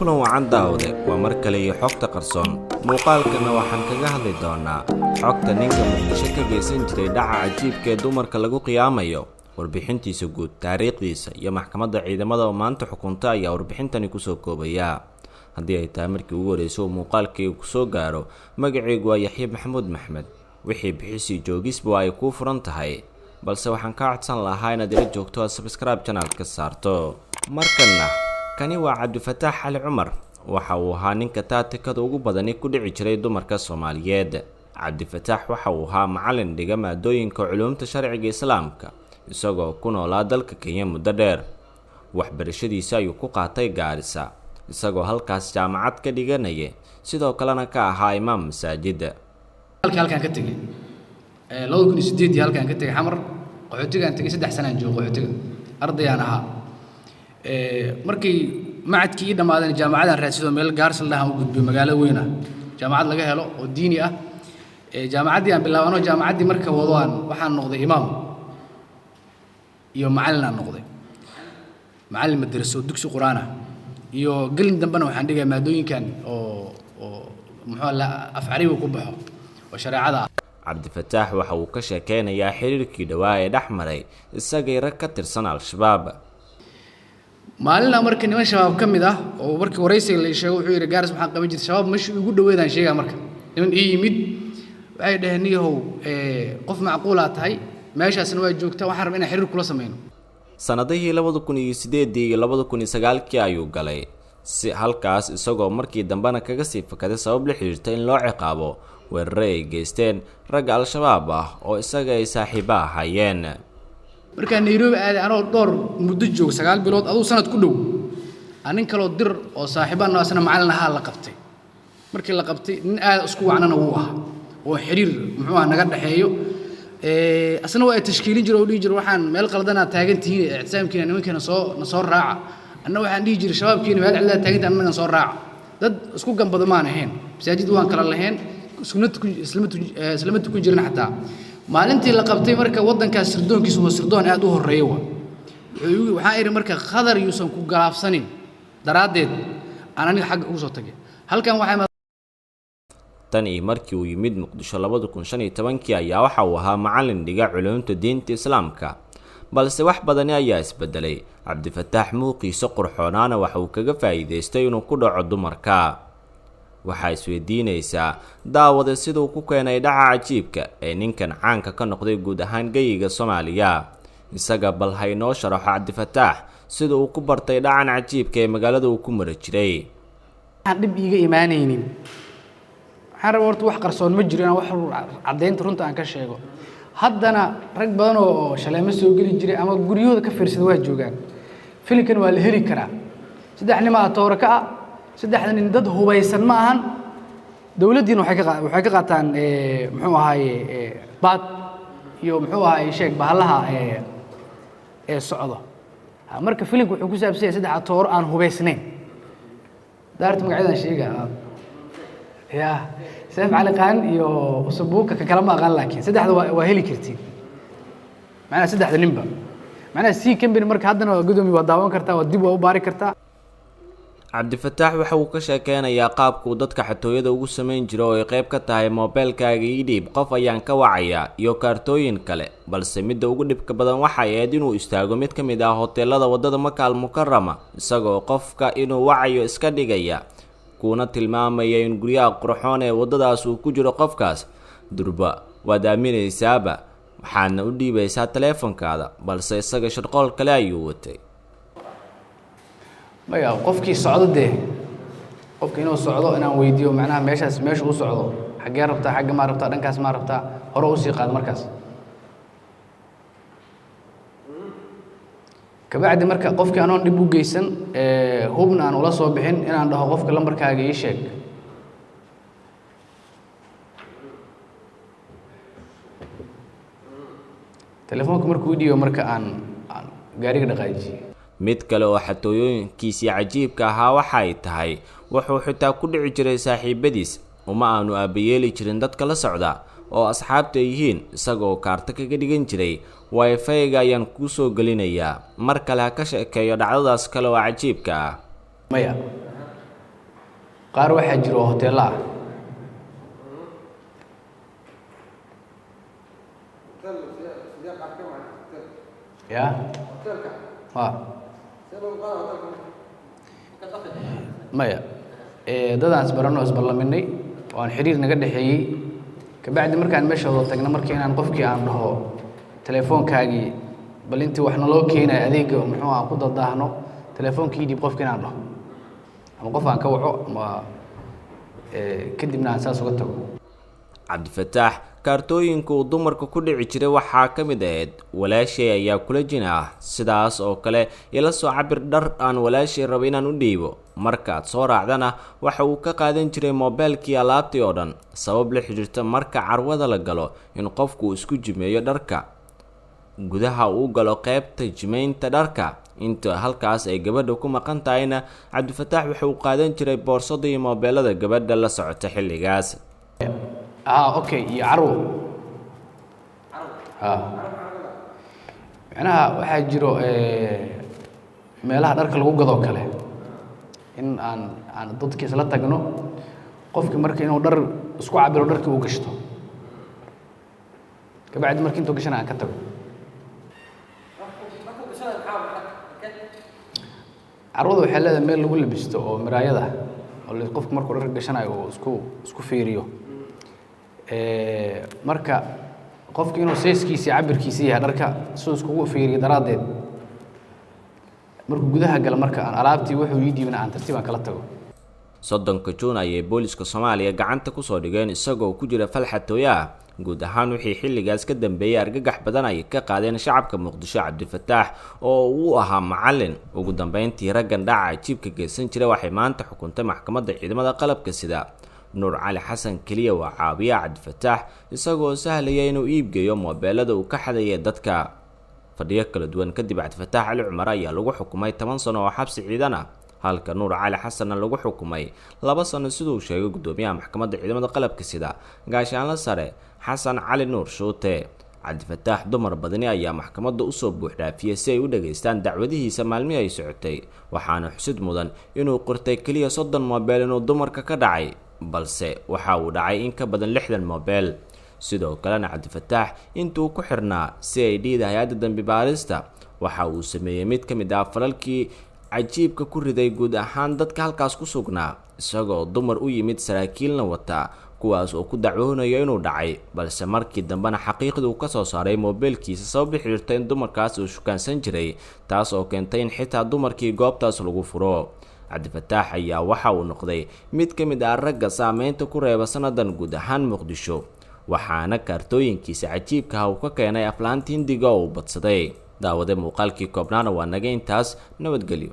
Kulan wacan, daawade. Waa mar kale iyo Xogta Qarsoon. Muuqaalkana waxaan kaga hadli doonaa xogta ninka Muqdisho ka geysan jiray dhaca cajiibka ee dumarka lagu qiyaamayo, warbixintiisa guud, taariikhdiisa iyo maxkamadda ciidamada oo maanta xukunta ayaa warbixintani kusoo koobaya. Haddii ay tahay markii ugu horreysay uu muuqaalkayga kusoo gaaro, magacaygu waa Yaxye Maxamuud Maxmed. Wixii bixisii joogisba ay kuu furan tahay, balse waxaan kaa codsan lahaa inaad ila joogto, aad subscribe channel ka saarto. Markanna kani waa Cabdifataax Cali Cumar. Waxa uu ahaa ninka taatikada ugu badani ku dhici jiray dumarka Soomaaliyeed. Cabdifataax waxa uu ahaa macalin dhiga maadooyinka culuumta sharciga Islaamka, isagoo ku noolaa dalka Kenya muddo dheer. Waxbarashadiisa ayuu ku qaatay Gaarisa, isagoo halkaas jaamacad ka dhiganaya, sidoo kalena ka ahaa imaam masaajida. Halkaan ka tegey 2008-dii, halkaan ka tegey Xamar, qaxootigaan tegey. 3 sanaan joogo qaxootiga, ardayaan ahaa. Markii macadkii ii dhammaadeen, jaamacadaan raadsadoo meel Gaarisa la dhahan u gudbiyo, magaalo weyn ah, jaamacad laga helo oo diini ah. Jaamacaddii aan bilaabano, jaamacaddii marka wado, aan waxaan noqday imaam iyo macallin. Aan noqday macallin madraso, dugsi Qur-aan ah, iyo gelin dambena waxaan dhigaya maadooyinkan oo muxuu la af Carabiga ku baxo oo shareecada ah. Cabdifataax waxa uu ka sheekeynayaa xiriirkii dhowaa ee dhex maray isagay rag ka tirsan Al-Shabaab. Maalina marka niman Shabaab ka mid ah oo markii waraysiga la ii sheego, wuxuu yidhi: "Gaaris waxaan qaban jirtay Shabaab meeshii ugu dhoweedaan sheegaa." Marka niman ii yimid waxay dhaheen: "Niyahow, qof macquulaa tahay, meeshaasna waa joogtaa, waxaan rabaa inaan xiriir kula sameyno." Sannadihii 2008-dii iyo 2009-kii ayuu galay si halkaas, isagoo markii dambena kaga sii fakaday sabab la xiriirta in loo ciqaabo weerare ay geysteen ragga Al-Shabaab ah oo isaga ay saaxiibo ahaayeen. Markaan Nairobi aaday, anoo dhowr muddo joogo, 9 bilood aduu sanad ku dhow, nin kaloo dir oo saaxiibaan asna macallin ahaa la qabtay. Markii la qabtay, nin aad isku wacnana wuu ahaa oo xiriir muxuu ah naga dhexeeyo. Asna waa ay tashkiilin jira oo dhihi jira: "Waxaan meel qaldanaa taagan tihiin, ictisaamkiina nimankiina soo na soo raaca." Anna waxaan dhihi jiray: "Shabaabkiina meel cidlaa taagantihiin, annagan soo raaca." Dad isku gambado maan ahayn, masaajid waan kala lahayn, islama tukan jirin. Xataa maalintii la qabtay marka, waddankaas sirdoonkiisu waa sirdoon aad u horreeya. Wa waxaan idhi marka khadar yuusan ku galaafsanin daraaddeed aan aniga xagga ugu soo tagay halkan waxaa. Tan iyo markii uu yimid Muqdisho 2015-kii ayaa waxa uu ahaa macallin dhiga culuumta diinta Islaamka, balse wax badani ayaa isbedelay. Cabdifataax muuqiisa qurxoonaana waxa uu kaga faa'iidaystay inuu ku dhaco dumarka. Waxaa isweydiinaysaa, daawade, siduu ku keenay dhaca cajiibka ee ninkan caanka ka noqday guud ahaan geyiga Soomaaliya. Isaga bal haynoo sharaxo Cabdifataax sida uu ku bartay dhacan cajiibka ee magaalada uu ku mari jiray. Waxaan dhib iiga imaanaynin, waxaan rabaa horta wax qarsoon ma jiro, inaan wax caddaynta runta aan ka sheego. Haddana rag badan oo shaleemo soo geli jiray ama guryahooda ka fiirsada waa joogaan. Filimkan waa la heli karaa. Saddex nin aa toora ka ah, saddexda nin dad hubaysan ma ahan. Dowladdiina waxay ka qaataan, muxuu ahaaye, baad iyo, muxuu ahaaye, sheeg bahallaha ee socdo. Marka filimka wuxuu ku saabsan yahay saddex atooro aan hubaysnayn. Daarta magacyadan sheega ya Seef Cali Qaan iyo Usabuuka, ka kala ma aqaan, laakiin saddexda waa heli kartiin, macnaha saddexda ninba, macnaha C company. Marka haddana waa gudoomi, waa daawan kartaa, waa dib waa u baari kartaa. Cabdifataax waxa uu ka sheekeynayaa qaabkuu dadka xatooyada ugu samayn jiro, oo ay qayb ka tahay moobeelkaaga ii dhiib, qof ayaan ka wacayaa, iyo kaartooyin kale. Balse midda ugu dhibka badan waxay ahayd inuu istaago mid ka mid ah hoteelada waddada Maka Al Mukarama, isagoo qofka inuu wacayo iska dhigaya, kuuna tilmaamaya in guryaha qurxoon ee waddadaas uu ku jiro qofkaas. Durba waad aaminaysaaba, waxaadna u dhiibaysaa taleefonkaada, balse isaga shirqool kale ayuu watay. Maya, qofkii socdo dee, qofki inuu socdo inaan weydiiyo, macnaha meeshaas meesha u socdo, xaggee rabtaa, xagga maa rabtaa, dhankaas maa rabtaa, hore usii qaado. Markaas kabacdi marka qofkii anoon dhib u geysan, hubna aan ula soo bixin, inaan dhaho qofka: "Lambarkaaga ii sheeg." Telefoonka markuu dhiibo, marka aan gaariga dhaqaajiyey. Mid kale oo xatooyooyinkiisii cajiibka ahaa waxa ay tahay wuxuu xitaa ku dhici jiray saaxiibadiis. Uma aanu aabayeeli jirin dadka la socda oo asxaabta ay yihiin, isagoo kaarto kaga dhigan jiray: "Wifi-ga ayaan kuu soo gelinayaa." Mar kale ha ka sheekeeyo dhacdadaas kale oo cajiibka ah. Maya. Qaar waxaa jira oo hoteello ah. Ya ma maya, dadaan isbarano, isballaminay oo aan xiriir naga dhexeeyey. Kabacdi markaan meesha wada tagno, marka inaan qofkii aan dhaho telefoonkaagii bal intii wax naloo keenayo adeega muxuu aan ku dadaahno, telefoonka ii dhiib, qofki inaan dhaho ama qof aan ka waco ama kadibna aan saas uga tago. Cabdifataax kaartooyinka uu dumarka ku dhici jiray waxaa ka mid ahayd walaashay ayaa kula jin ah, sidaas oo kale ila soo cabir dhar aan walaashay rabo inaan u dhiibo. Markaad soo raacdana waxa uu ka qaadan jiray moobeelkii alaabtii oo dhan, sabab la xidhiirta marka carwada la galo in qofku uu isku jimeeyo dharka, gudaha uu galo qeybta jimeynta dharka. Inta halkaas ay gabadha ku maqan tahayna Cabdifataax waxa uu qaadan jiray boorsada iyo moobeelada gabadha la socota xilligaas. Okay, iyo carwo. Macnaha waxaa jiro meelaha dharka lagu gadoo kale in aan dadka isla tagno, qofki marka inuu dhar isku cabiro, dharkii uu gashto, kabacdi marka intuu gashana aan ka tago. Carwada waxay leedahay meel lagu labisto oo miraayada oo qofku markuu dharka gashanayo uu isku fiiriyo. Marka qofki inuu sayskiisa iyo cabirkiisa yahay dharka siduu iskugu fiiriyo daraaddeed, markuu gudaha galo marka aan alaabtii wuxuu ii dhiibna aan tartiib aan kala tago. 30-ka Juun ayay booliska Soomaaliya gacanta kusoo dhigeen isagoo ku jira falxatooyo ah. Guud ahaan wixii xilligaas ka dambeeyey argagax badan ay ka qaadeen shacabka Muqdisho Cabdifataax oo uu ahaa macallin. Ugu dambeyntii raggan dhaca cajiibka geysan jiray waxay maanta xukuntay maxkamadda ciidamada qalabka sida. Nuur Cali Xasan keliya waa caawiyaha Cabdifataax, isagoo sahlaya inuu iibgeeyo moobeelada uu ka xadaya dadka. Fadhiyo kala duwan kadib Cabdifataax Cali Cumar ayaa lagu xukumay 10 sano oo xabsi ciidan ah, halka Nuur Cali Xasanna lagu xukumay 2 sano, siduu sheegay guddoomiyaha maxkamadda ciidamada qalabka sida gaashaanle sare Xasan Cali Nuur Shuute. Cabdifataax dumar badani ayaa maxkamadda usoo buuxdhaafiyey si ay u dhageystaan dacwadihiisa maalmihii ay socotay, waxaana xusid mudan inuu qortay keliya 30 moobeel inuu dumarka ka dhacay, balse waxa uu dhacay in ka badan 60 moobeel. Sidoo kalena Cabdifataax intuu ku xirnaa si ay dhiida hay-adda dambi baarista waxa uu sameeyey mid ka mid ah falalkii cajiibka ku riday guud ahaan dadka halkaas ku sugnaa, isagoo dumar u yimid saraakiilna wata, kuwaas oo ku dacwoonayo inuu dhacay, balse markii dambena xaqiiqda uu kasoo saaray moobeelkiisa sabab la xiriirta in dumarkaas uu shukaansan jiray, taas oo keentay in xitaa dumarkii goobtaas lagu furo. Cabdifataax ayaa waxa uu noqday mid ka mid ah ragga saameynta ku reeba sanadan guud ahaan Muqdisho, waxaana kaartooyinkiisa cajiibka ah uu ka keenay aflaanta Hindiga oo uu badsaday. Daawade muuqaalkii koobnaana waa naga intaas, nabadgelyo.